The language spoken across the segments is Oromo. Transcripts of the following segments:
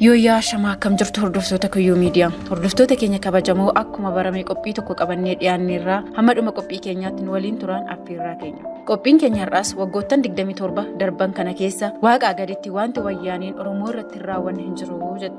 Yooyyaa shamaa akkam jirtu hordoftoota Kuyyuu Miidiyaa. Hordoftoota keenya kabajamoo akkuma barame qophii tokko qabannee dhiyaanneerraa hamma dhuma qophii keenyaatti nu waliin turaan affeerraa keenya. Qophiin keenya har'aas waggoottan 27 darban kana keessa waaqaa gaditti wanti wayyaaneen Oromoo irratti hin raawwanne hin jiru jedhu.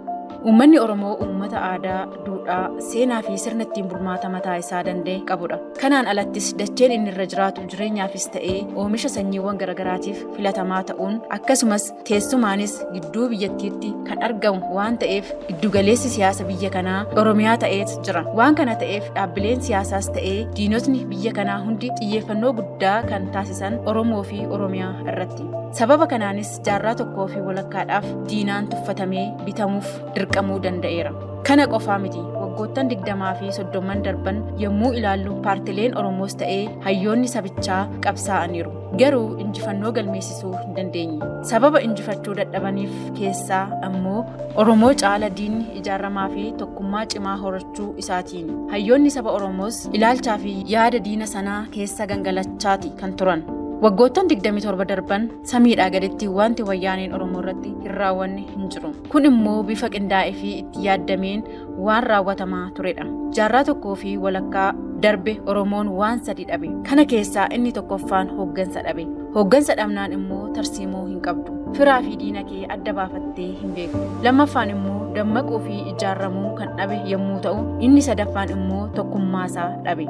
Uummanni Oromoo uummata aadaa, duudhaa, seenaa fi sirna ittiin bulmaata mataa isaa danda'e qabudha. Kanaan alattis dacheen inni irra jiraatu jireenyaafis ta'ee oomisha sanyiiwwan garagaraatiif filatamaa ta'uun akkasumas teessumaanis gidduu biyyattiitti kan argamu waan ta'eef giddugaleessi siyaasa biyya kanaa Oromiyaa ta'eet jira. Waan kana ta'eef dhaabbileen siyaasaas ta'ee diinotni biyya kanaa hundi xiyyeeffannoo guddaa kan taasisan Oromoo fi Oromiyaa irratti. Sababa kanaanis jaarraa tokkoo fi walakkaadhaaf diinaan tuffatamee bitamuuf dirqamuu danda'eera. Kana qofaa miti waggoottan 20 fi 30 darban yommuu ilaallu paartileen Oromoos ta'ee hayyoonni sabichaa qabsaa'aniiru. Garuu injifannoo galmeessisuu hin dandeenye. Sababa injifachuu dadhabaniif keessaa ammoo Oromoo caala diinni ijaaramaa fi tokkummaa cimaa horachuu isaatiin. Hayyoonni saba Oromoos ilaalchaa fi yaada diina sanaa keessa gangalachaati kan turan. Waggoottan 27 darban samiidhaa gaditti wanti wayyaaneen Oromoo irratti hin raawwanne hin jiru. Kun immoo bifa qindaa'ee fi itti yaaddameen waan raawwatamaa turedha. Jaarraa tokkoo fi walakkaa darbe Oromoon waan sadi dhabe. Kana keessaa inni tokkoffaan hooggansa dhabe. Hooggansa dhabnaan immoo tarsiimoo hin qabdu. Firaa fi diina kee adda baafattee hin beektu. Lammaffaan immoo dammaquu fi ijaaramuu kan dhabe yommuu ta'u, inni sadaffaan immoo tokkummaasaa dhabe.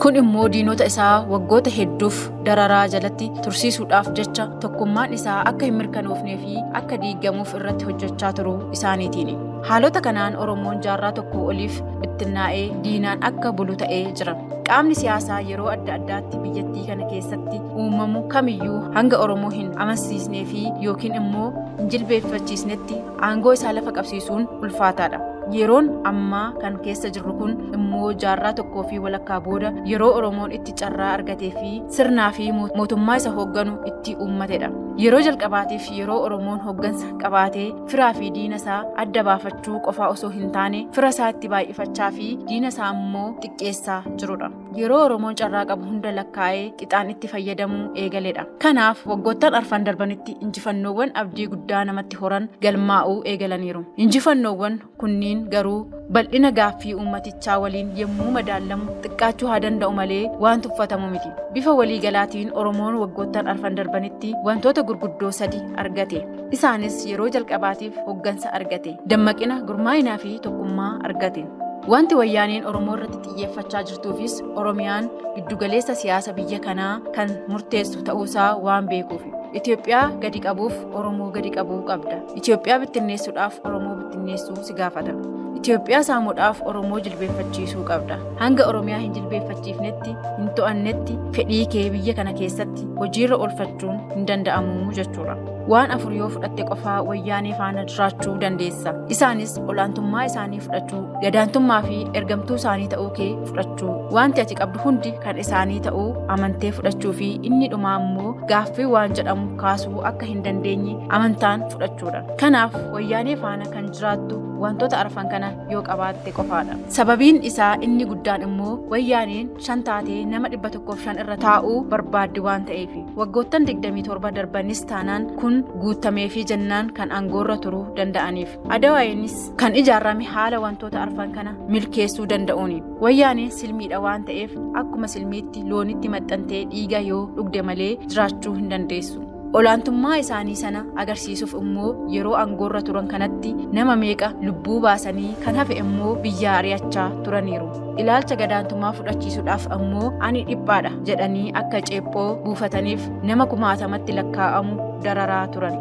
Kun immoo diinota isaa waggoota hedduuf dararaa jalatti tursiisuudhaaf jecha tokkummaan isaa akka hin mirkanoofnee fi akka diigamuuf irratti hojjechaa turuu isaaniitiini. Haalota kanaan Oromoon jaarraa tokko oliif bittinnaa'ee diinaan akka bulu ta'ee jira. Qaamni siyaasaa yeroo adda addaatti biyyattii kana keessatti uumamu kamiyyuu hanga Oromoo hin amansiisnee fi yookiin immoo hin jilbeeffachiisnetti aangoo isaa lafa qabsiisuun ulfaataadha. Yeroon ammaa kan keessa jirru kun immoo jaarraa tokkoo fi walakkaa booda yeroo Oromoon itti carraa argatee fi sirnaa fi mootummaa isa hoogganu itti uummatedha. Yeroo jalqabaatiif yeroo Oromoon hooggansa qabaatee firaa fi diina isaa adda baafachuu qofaa osoo hin taane fira isaa itti baay'ifachaa fi diina isaa immoo xiqqeessaa jirudha. Yeroo Oromoon carraa qabu hunda lakkaa'ee qixaan itti fayyadamuu eegaledha. Kanaaf waggoottan arfan darbanitti injifannoowwan abdii guddaa namatti horan galmaa'uu eegalaniiru. Injifannoowwan kunniin garuu bal'ina gaaffii uummatichaa waliin yommuu madaalamu xiqqaachuu haa danda'u malee waan tuffatamu miti. Bifa waliigalaatiin Oromoon waggoottan arfan darbanitti wantoota gurguddoo sadi argate. Isaanis yeroo jalqabaatiif hooggansa argate, dammaqina, gurmaa'inaa fi tokkummaa argate. Wanti wayyaaneen Oromoo irratti xiyyeeffachaa jirtuufis Oromiyaan giddugaleessa siyaasa biyya kanaa kan murteessu ta'uusaa waan beekuufi. Itoophiyaa gadi qabuuf Oromoo gadi qabuu qabda. Itoophiyaa bittinneessuudhaaf Oromoo bittinneessuu si gaafata. Itoophiyaa saamuudhaaf Oromoo jilbeeffachiisuu qabda. Hanga Oromiyaa hin jilbeeffachiifnetti, hin to'annetti fedhii kee biyya kana keessatti hojiirra oolfachuun hin danda'amu jechuudha. Waan afur yoo fudhatte qofaa wayyaanee faana jiraachuu dandeessa. Isaanis olaantummaa isaanii fudhachuu, gadaantummaa fi ergamtuu isaanii ta'uu kee fudhachuu, wanti ati qabdu hundi kan isaanii ta'uu amantee fudhachuu fi inni dhumaa immoo gaaffii waan jedhamu kaasuu akka hin dandeenye amantaan fudhachuudha. Kanaaf wayyaanee faana kan jiraattu wantoota arfan kana yoo qabaatte qofaadha. Sababiin isaa inni guddaan immoo wayyaaneen shan taatee nama 105 irra taa'uu barbaaddi waan ta'eef. Waggoottan 27 darbanis taanaan kun guutameefii jennaan kan aangoorra turuu danda'aniif. Adawaayinis kan ijaarame haala wantoota arfan kana milkeessuu danda'uuni. Wayyaaneen silmiidha waan ta'eef akkuma silmiitti loonitti maxxantee dhiiga yoo dhugde malee jiraachuu hin dandeessu. Olaantummaa isaanii sana agarsiisuuf immoo yeroo aangoorra turan kanatti nama meeqa lubbuu baasanii kan hafe immoo biyyaa ari'achaa turaniiru. Ilaalcha gadaantummaa fudhachiisuudhaaf ammoo ani dhiphaadha jedhanii akka ceephoo buufataniif nama kumaatamatti lakkaa'amu dararaa turan.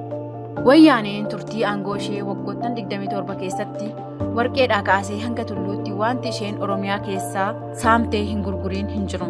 Wayyaaneen turtii aangoo ishee waggoottan 27 keessatti warqeedhaa kaasee hanga tulluutti wanti isheen Oromiyaa keessaa saamtee hin gurguriin hin jiru.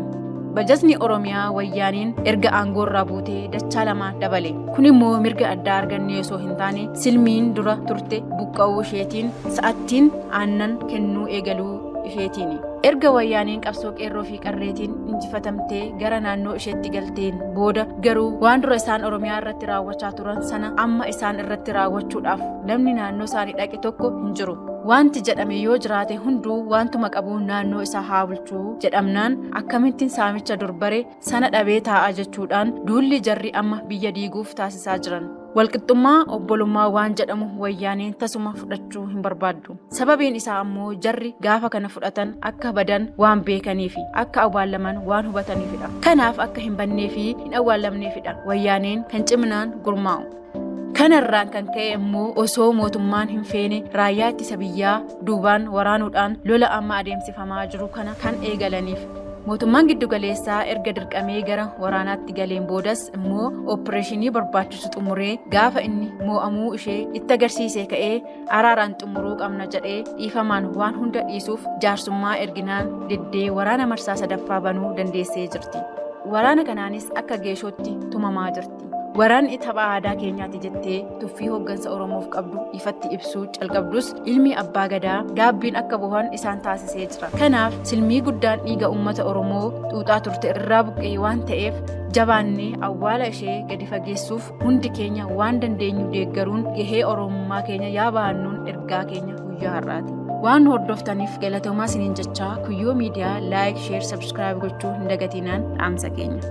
Bajatni Oromiyaa wayyaaneen erga aangoorraa buutee dachaa lamaan dabale. Kun immoo mirga addaa argannee osoo hin taane silmiin dura turte buqqa'uu isheetiin sa'attiin aannan kennuu eegaluu isheetiini. Erga wayyaaneen qabsoo qeerroo fi qarreetiin injifatamtee gara naannoo isheetti galteen booda garuu waan dura isaan Oromiyaa irratti raawwachaa turan sana amma isaan irratti raawwachuudhaaf namni naannoo isaanii dhaqe tokko hin jiru. Wanti jedhame yoo jiraate hunduu wantuma qabuun naannoo isaa haa bulchuu jedhamnaan akkamittiin saamicha dur bare sana dhabee taa'a jechuudhaan duulli jarri amma biyya diiguuf taasisaa jiran. Walqixxummaa, obbolummaa waan jedhamu Wayyaaneen tasuma fudhachuu hin barbaaddu. Sababiin isaa ammoo jarri gaafa kana fudhatan akka badan waan beekaniifi, akka awwaallaman waan hubataniifidha. Kanaaf akka hin banneefi hin awwaallamneefidha Wayyaaneen kan ciminaan gurmaa'u. Kanarraan kan ka'e immoo osoo mootummaan hin feene raayyaa ittisa biyyaa duubaan waraanuudhaan lola amma adeemsifamaa jiru kana kan eegalaniif. Mootummaan giddugaleessaa erga dirqamee gara waraanaatti galeen boodas immoo ooppireeshinii barbaachisu xumuree gaafa inni moo'amuu ishee itti agarsiisee ka'ee araaraan xumuruu qabna jedhee dhiifamaan waan hunda dhiisuuf jaarsummaa erginaan diddee waraana marsaa sadaffaa banuu dandeessee jirti. Waraana kanaanis akka geeshootti tumamaa jirti. Waraanni tapha aadaa keenyaati jettee tuffii hooggansa Oromoof qabdu ifatti ibsuu calqabdus ilmi abbaa gadaa gaabbiin akka bohan isaan taasisee jira. Kanaaf silmii guddaan dhiiga uummata Oromoo xuuxaa turte irraa buqqee waan ta'eef jabaannee awwaala ishee gadi fageessuuf hundi keenya waan dandeenyu deeggaruun gahee Oromummaa keenya yaa bahannuun ergaa keenya guyyaa har'aati. Waan nu hordoftaniif galatoomaa isiniin jechaa Kuyyoo Miidiyaa like, share, subscribe gochuu hin dagatinaan dhaamsa keenya.